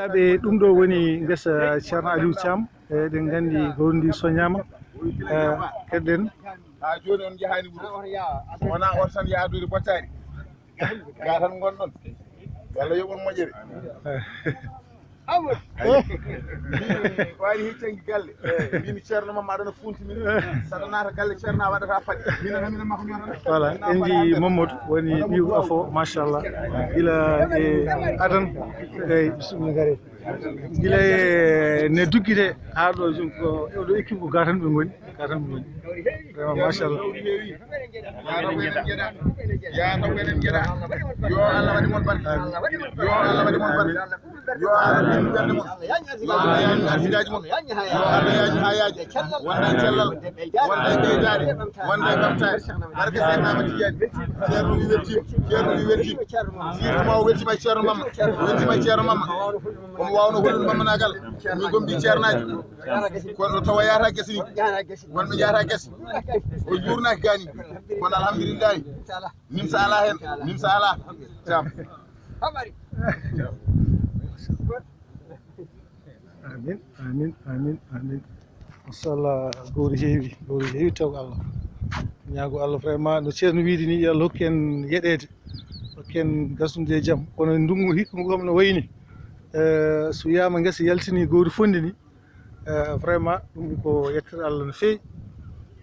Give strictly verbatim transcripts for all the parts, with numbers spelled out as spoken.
Ɓe ɗum ɗo woni ngesa Ceerno Aliou Thiam. Eɗen nganndi gawri ndi soñaama. Keɗɗen. Ha jooni on njahaani wuro. Wona on tan yaadude bottaari. Ga tan ngonɗon. Yalla yoɓon moƴƴere. Waali heccangi galle. Mbimi Ceerno Mamma aɗana funti min. Saɗa naata galle Ceerno a waɗata paɗe. Mina mina mako ñootana. Voilà, en nji Mamadou woni ɓiyu afo, machallah. Gila e adan. Eyi, bisimilla gare. Gila e ne duggite haa ɗo, ko e ɗo équipe ko ga tan ɓe ngoni, ga tan ɓe ngoni. Vraiment, machallah. Yo Allah waɗi mon barke. Yo Allah waɗi mon barke. Yo Allah waɗi mon barke. Yo Allah waɗi mon barke. Yo Allah yañi arsidaaji mon. Yo Allah yañi hayaaji. Wonda e cellal. Wonda e ɓeydaade. Wonda e ɓamtaade. Barke Seydina Ahmad Tidiane. Ceerno wi weltiima. Ceerno wi weltiima. Surtout ma o weltiima e Ceerno Mamma. O weltiima e Ceerno Mamma. Omo waawno hollude Mamma Nagal. Min ko mbi ceernaaji. Kono ɗo tawa yahata gese ni. Wonɓe njahata gese. O juurnaaki gani. Kono alhamdulillahi. Nimsa alaa heen. Nimsa alaa. Jam. Amin, amin, amin, amin. Machallah, gawri heewi, gawri heewi taw Allah. Ñaago Allah vraiment no Ceerno wiide ni, yo Allah hokku en yeɗeede, hokku en gasnude e jam. Kono ndunngu hikka ngu kam no wayni. Eh, so wiyaama ngesa yaltini gawri fonndi ni, eh, vraiment ɗum ko yettere Allah no feewi.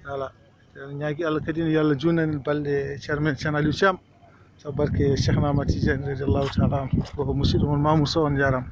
Voilà. En ñaagi Allah kadi no yo Allah juutnan en balɗe Ceerno men Ceerno Aliou Thiam. Sabu barke Cheikh Ahmad Tidiane radiallahu taala anhu. Ko musiɗɗo mon Mamour Sow, on njaaraama.